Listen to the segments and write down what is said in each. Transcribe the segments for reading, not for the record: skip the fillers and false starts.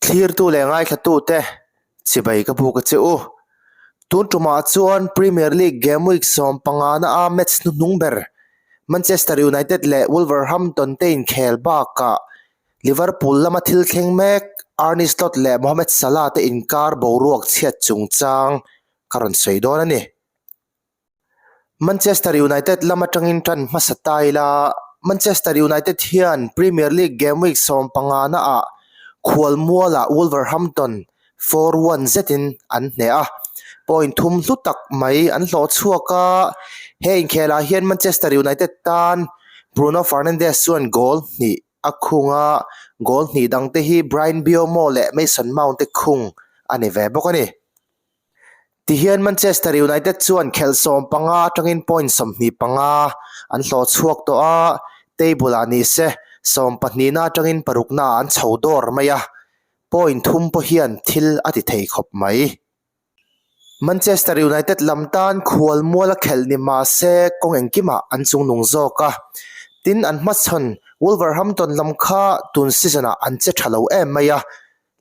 Thlirtu leh ngaithlatute chibai ka buk a che u. Tun tumah chuan Premier League game week 15 a match hnuhnung ber Manchester United leh Wolverhampton te inkhel bakah Liverpool lama thil thleng mek Arne Slot leh Mohamed Salah te inkar boruak chhiat chungchang ka rawn sawi dawn a ni. Manchester United lam atangin tan hmasa ta ila, Manchester United hian Premier League game week 15 ah khualmualah Wolverhampton 4-1 zetin an hneh a, point thum hlu tak mai an hlawh chhuak a, he inkhelah hian Manchester United tan Bruno Fernandes chuan goal hnih a khung a, goal hnih dangte hi Bryan Mbeumo leh Mason Mount te khung a ni ve bawk a ni. Tihian Manchester United chuan khelh 15 atangin point 25 an hlawh chhuak tawh a, table ah ni se sawmpahnihna atangin parukna ah an chho dawr mai a, point thum pawh hian thil a ti thei khawp mai. Manchester United lam tan khual mual a khelh ni mah se kawng engkimah an chungnung zawk a, tin an hmachhawn Wolverhampton lam kha tun season ah an che tha lo em mai a,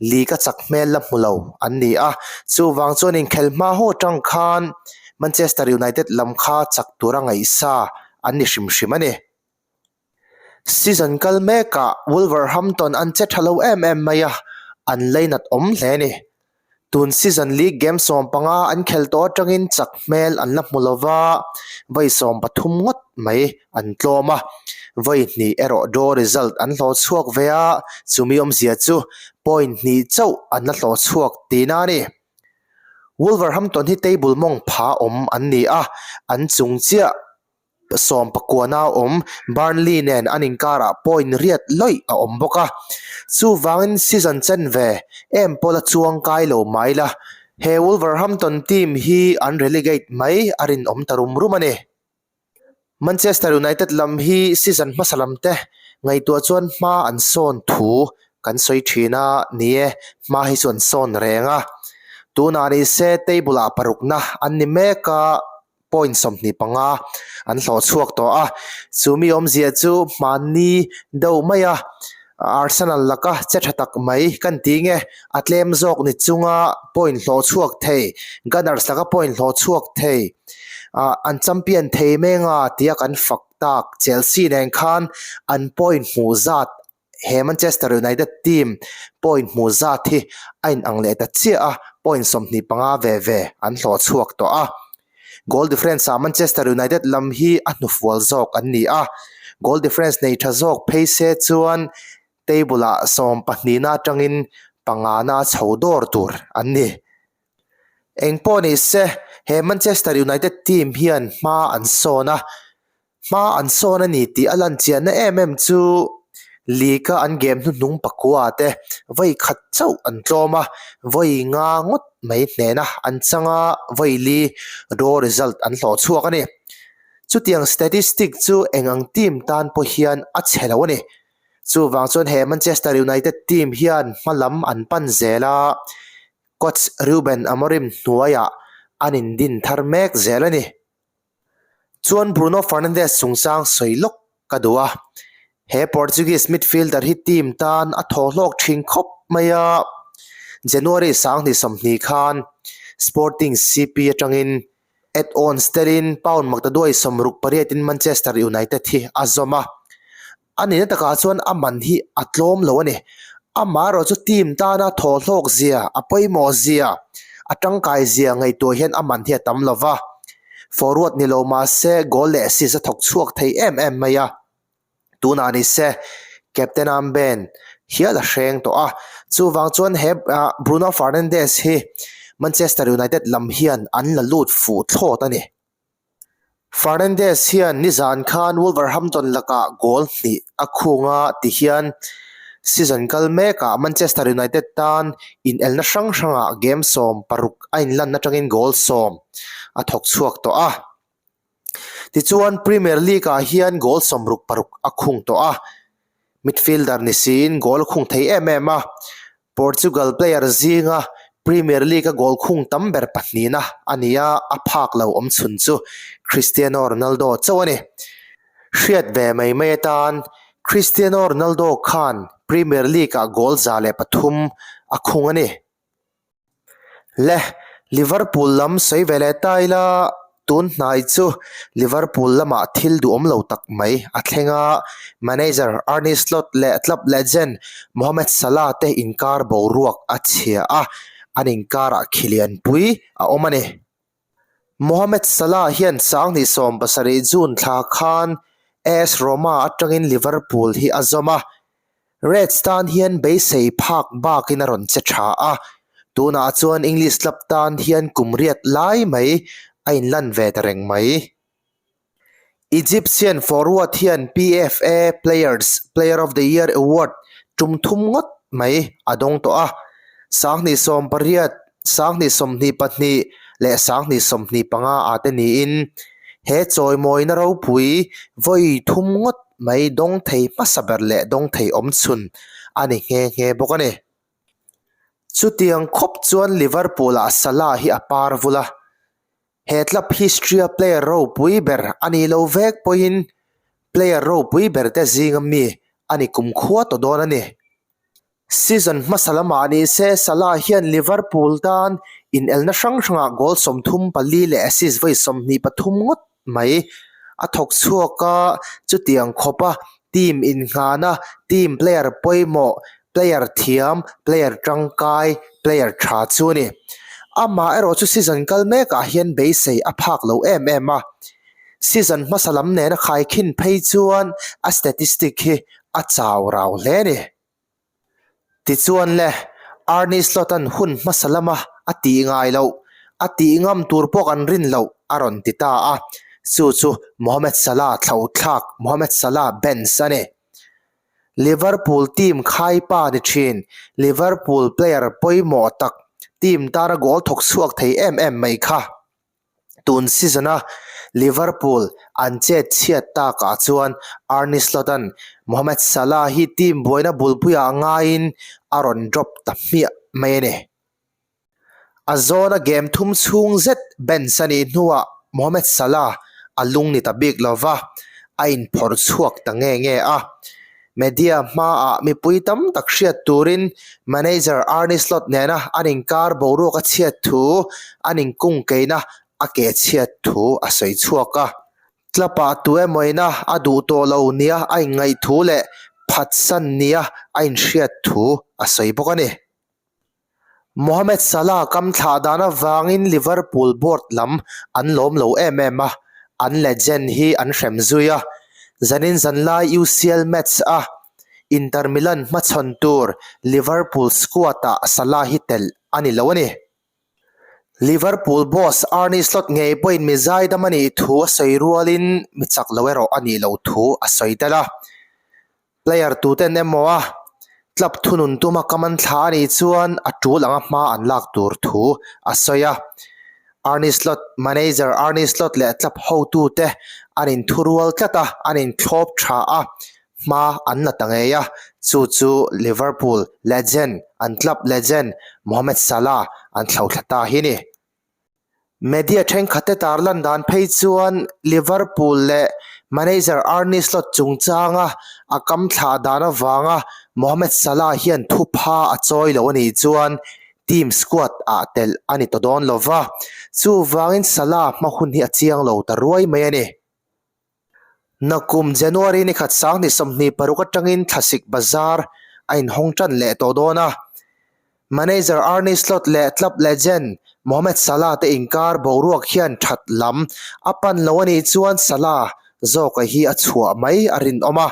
League a chak hmel la hmu lo an ni a, chuvang chuan inkhelh hma haw tang khan Manchester United lam kha chak tura ngaihsa an ni hrim hrim a ni. Season kal mekah Wolverhampton an che tha lo em em mai a, an leinat awm hle a ni. Tun season league game 15 an khelh tawh atangin chak hmel an la hmu lova, vawi 13 ngawt mai an tlawm a, vawi hnih erawh draw result an hlawh chhuak ve a, chumi awmzia chu point hnih chauh an la hlawh chhuak tihna a ni. Wolverhampton hi table mawng pha awm an ni a, an chung chiah sawmpakuana awm Burnley nen an inkarah point riat lawih a awm bawk a, chuvangin season chen ve em pawh la chuang kai lo mai la, he Wolverhampton team hi an relegate mai a rinawm ta rum rum a ni. Manchester United lam hi season hmasa lam te ngaihtuah chuan hma an sawn thu kan sawi thin a, ni e, hma hi chu an sawn reng a. Tunah ni se table ah parukna an ni mek a, point 25 an hlawh chhuak tawh a, chumi awmzia chu hmanni deuh mai a. Arsenal laka che tha tak mai kan ti nge, a tlem zawk ni chunga point hlawh chhuak thei, Gunners laka point hlawh chhuak thei, ah an champion thei meng a tia kan fak tak Chelsea nen khan an point hmuh zat he Manchester United team point hmuh zat hi a inang leh ta chiah a, point 25 ve ve an hlawh chhuak tawh a. Goal difference ah Manchester United lam hi a hnufual zawk an ni a, goal difference nei tha zawk phei se chuan table ah sawmpahnihna atangin pangana chho dawr tur an ni. Engpawh ni se, he Manchester United team hian hma an sawn a, Hma an sawn a ni tih a lan chiahna em em chu League-a an game hnuhnung pakua te vawi khat chauh an tlawm a, vawi nga ngawt mai hnena an chang a, vawi li draw result an hlawh chhuak a ni. Chutiang statistic chu eng ang team tan pawh hian a chhe lo a ni. Chuvang chuan he Manchester United team hian hma lam an pan zel a, coach Ruben Amorim hnuaiah an indin thar mek zel a ni. Chuan Bruno Fernandes chungchang sawi lawk ka duh a, he Portuguese midfielder hi team tan a thaw hlawk thin khawp mai a, January 2020 khan Sporting CP atangin add-ons telin pound maktaduai 68 in Manchester United hi a zawm a. A nihna takah chuan a man hi a tlawm lo a ni. Amaherawh chu team tana thaw hlawk zia, a pawimawh zia, a tangkai zia ngaihtuah hian a man hi a tam lo va. Forward ni lo mah se goal leh assist a thawk chhuak thei em em mai a. Tunah ni se captain armband hial a hreng tawh a. Chuvang chuan he Bruno Fernandes hi Manchester United lam hian an la lut fuh thlawt a ni. Fernandes hian nizan khan Wolverhampton lakah goal hnih a khung a, tihian season kal mekah Manchester United tan inelna hrang hrangah game 16 a inlan atangin goal 10 a thawk chhuak tawh a. Tichuan Premier League-ah hian goal 66 a khung tawh a, midfielder ni siin goal a khung thei em em a. Portugal player zinga Premier League-a goal khung tam ber pahnihna a ni a, a phak lo awm chhun chu Cristiano Ronaldo chauh a ni. Hriat ve mai mai atan Cristiano Ronaldo khan Premier League-ah goal 103 a khung a ni. Le, Liverpool lam sawi ve leh ta ila, tun hnai chu Liverpool lamah thil duhawm lo tak mai a thleng a, manager Arne Slot leh club legend Mohamed Salah te inkar boruak a chhia a, an inkarah khilianpui a awm a ni. Mohamed Salah hian 2017 June thla khan AS Roma atangin Liverpool hi a zawm a, Reds tan hian beisei phak bakin a rawn che tha a, tunah chuan English club tan hian kum riat lai mai a inlan ve ta reng mai. Egyptian forward hian PFA Players Player of the Year award tum thum ngawt mai a dawng tawh a, 2018, 2022 leh 2025 ah te niin he chawimawina ropui vawi thum ngawt mai dawng thei hmasa ber leh dawng thei awmchhun a ni nghe nghe bawk a ni. Chutiang khawp chuan Liverpool-ah Salah hi a par vul a. He club history-a player ropui ber a nih loh vek pawhin player ropui ber te zinga mi a ni kumkhua tawh dawn a ni. Season hmasa lamah ni se Salah hian Liverpool tan inelna hrang hrangah goal 34 leh assist vawi 23 ngawt mai a thawk chhuak a, chutiang khawpa team innghahna, team player pawimawh, player thiam, player tangkai, player tha chu a ni. Amah erawh chu season kal mekah hian beisei a phak lo em em a, season hmasa lam nena khaikhin phei chuan a statistic hi a chau rau hle a ni. Tichuan le, Arne Slot-a'n hun hmasa lama a tih ngai loh, a tih ngam tur pawh kan rin loh a rawn ti ta a, chu chu Mohamed Salah thlauhthlak Mohamed Salah bench a ni. Liverpool team khaipa ni thin, Liverpool player pawimawh tak, team tana goal thawk chhuak thei em em mai kha. Tun season-a Liverpool an chet chhiat takah chuan Arne Slot-a'n Mohamed Salah hi team buaina bulpuiah ngaiin a rawn drop ta hmiah mai a ni. A zawna game thum chhung zet bench a nih hnuah Mohamed Salah a lung ni ta bik lo va, a inphawrh chhuak ta nge nge a. Media hmaah mipui tam tak hriat turin manager Arne Slot nena an inkar boruak a chhiat thu, an inkungkeina a ke chhiat thu a sawi chhuak a. Club-ah tu emawina a duh tawh lo nia a inngaih thu leh phatsan nia a inhriat thu a sawi bawk a ni. Mohamed Salah kam thlah dan avangin Liverpool board lam an lawm lo em em a, an legend hi an hrem zui a. Zanin zanlai UCL match a Inter Milan hmachhawn tur Liverpool squad-ah Salah hi telh a ni lo a ni. Liverpool boss Arne Slot ngei pawhin mi zaidam a nih thu a sawi rualin mi chak lo erawh a nih loh thu a sawi tel a. Player tuten emaw a club thunun tuma kam an thlah a nih chuan a tul anga hma an lak tur thu a sawi a. Arne Slot, manager Arne Slot leh club hotute an inthurual tlat a, an inthlawp tha a, hma an la ta ngei a, chu chu Liverpool legend, an club legend Mohamed Salah an thlauhthla ta hi a ni. Media thenkhatte tarlan dan phei chuan Liverpool leh manager Arne Slot chungchanga a kam thlah dan avanga Mohamed Salah hian thupha a chawi lo a nih chuan team squad ah telh a ni tawh dawn lova, chuvangin Salah hma hun hi a chiang lo ta ruai mai a ni. Nakum January ni khat 2026 atangin Thlasik Bazar a inhawng tan leh tawh dawn a. Manager Arne Slot leh club legend Mohamed Salah te inkar boruak hian that lam a pan lo a nih chuan Salah zawka hi a chhuah mai a rinawm a.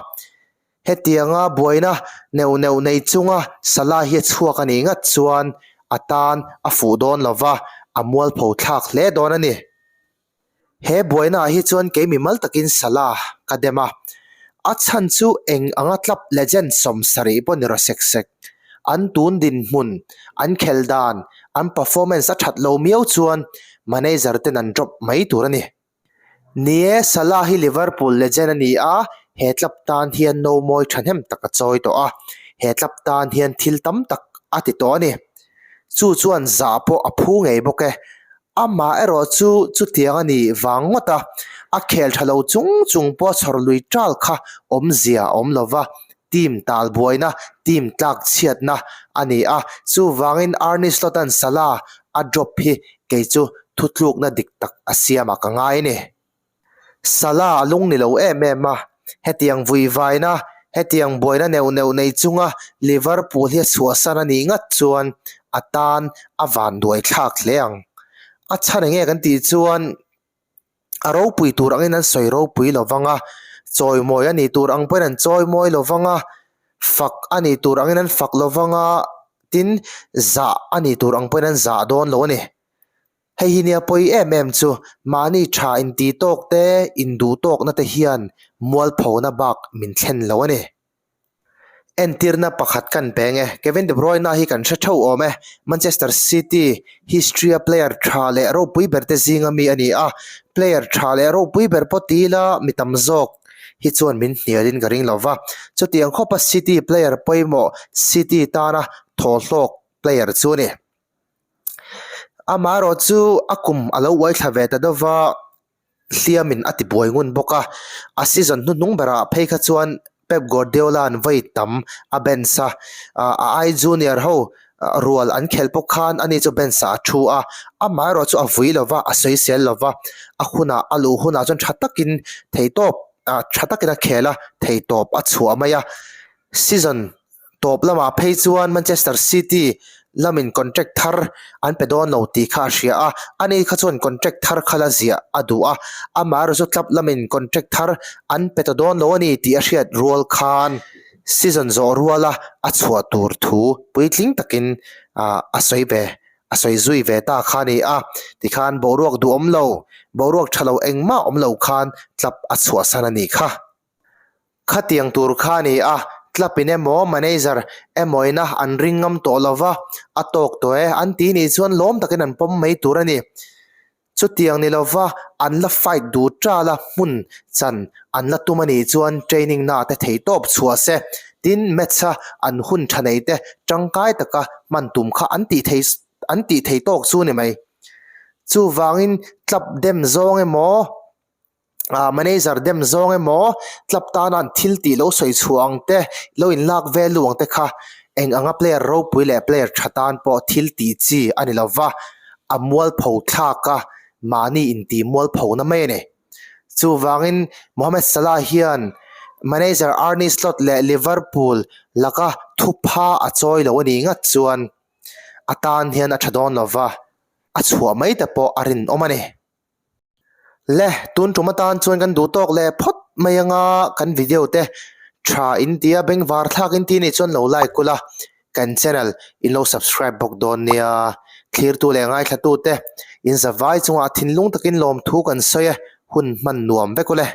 Hetianga buaina neuh neuh nei chunga Salah hi a chhuak a nih ngat chuan a tan a fuh dawn lova, a mualpho thlak hle dawn a ni. He buainaah hi chuan kei mimal takin Salah ka dem a, a chhan chu eng anga club legend 70 pawh ni rawh sek sek. An tun dinhmun, an khel dan, an performance a that lo miau chuan manager ten an drop mai tur a ni. Ni e, Salah hi Liverpool legend a ni a, he club tan hian no mawi thahnem tak a chawi tawh a, he club tan hian thil tam tak a ti tawh a ni. Chu chuan zah pawh a phu ngei bawk e. Amah erawh chu chutiang a nih vang ngawt a, a khel tha lo chung chung pawh chhawr lui tal kha awmzia a awm lo va. team talbuaina, team tlakchhiatna a ni a. Chuvangin Arne Slot-a'n Salah a drop hi kei chu thutlukna dik tak a siamah ka ngai a ni. Salah a lung ni lo em em a, hetiang vuivaina, hetiang buaina neuh neuh nei chunga Liverpool hi a chhuahsan a nih ngat chuan a tan a vanduai thlak hle ang. A chhan enge kan tih chuan a ropui tur angin an sawi ropui lo vang a, chawimawi a nih tur ang pawhin an chawimawi lo vang a, fak a nih tur angin an fak lo vang a, tin zah a nih tur ang pawhin an zah dawn lo a ni. Hei hi nia pawi em em chu mahni tha intih tawk te induh tawkna te hian mualphona bak min thlen lo a ni. Entirna pakhat kan peng e. Kevin De Bruyne hi kan hre theuh awm e. Manchester City history-a player tha leh ropui ber te zinga mi a ni a. Player tha leh ropui ber pawh ti ila mi tam zawk hi chuan min hnialin ka ring lo va. Chutiang khawpa City player pawimawh City tana thawhlawk player chu a ni. Amaherawh chu a kum a lo uai thla ve ta deuh va, hliamin a ti buai ngun bawk a. A season hnuhnung berah phei kha chuan Pep Guardiola-a'n vawi tam a bench a, a ai junior ho rual an khelh pawh khan ani chu bench ah a thu a. Amaherawh chu a vui lo va, a sawisel lo va, a hunah a luh hunah chuan tha takin theihtawp tha takin a khel a, theihtawp a chhuah mai a. Season Tawp lamah phei chuan Manchester City lamin contract thar an pe dawn lo tih kha a hria a, ani kha chuan contract thar kha la ziah a duh a, amaherawhchu chu club lamin contract thar an pe ta dawn lo a ni tih a hriat rual khan season zawh ruala a chhuah tur thu puitling takin a sawi ve a sawi zui ve ta kha a ni a, tikhan boruak duhawm lo, boruak tha lo engmah awm lo khan club a chhuahsan a nih kha. Khatiang tur kha a ni a, club in emaw manager emaw ina an ring ngam tawh lo va, a tawk tawh e, an ti nih chuan lawm takin an pawm mai tur a ni. Chutiang ni lova an la fight duh tal a hmun chan an la tum a nih chuan training na te thei tawp chhuah se, tin match a an hun tha nei te tangkai taka hman tum kha an tih thei an tih thei tawk chu a ni mai. Chuvangin club dem zawng emaw ah manager dem zawng emaw club tana an thil tih lo sawi chhuah ang te lo in lak vel luh ang te kha eng anga player ropui leh player tha tan pawh thil tih chi a ni lo va a mualpho thlak a mahni intih mualpho na mai a ni chuvangin Mohamed Salah hian manager Arne Slot leh Liverpool laka thupha a chawi lo a nih ngat chuan a tan hian a tha dawn lo va a chhuah mai te pawh a rinawm a ni. Le, tun tum atan chuan kan duh tawk leh phawt mai anga kan video te tha in tia bengvar thlak in ti nih chuan lo like ula kan channel in lo subscribe bawk dawn nia thlirtu leh ngaithla tu te in zavai chungah thinlung takin lawmthu kan sawi e hun hman nuam vek ule.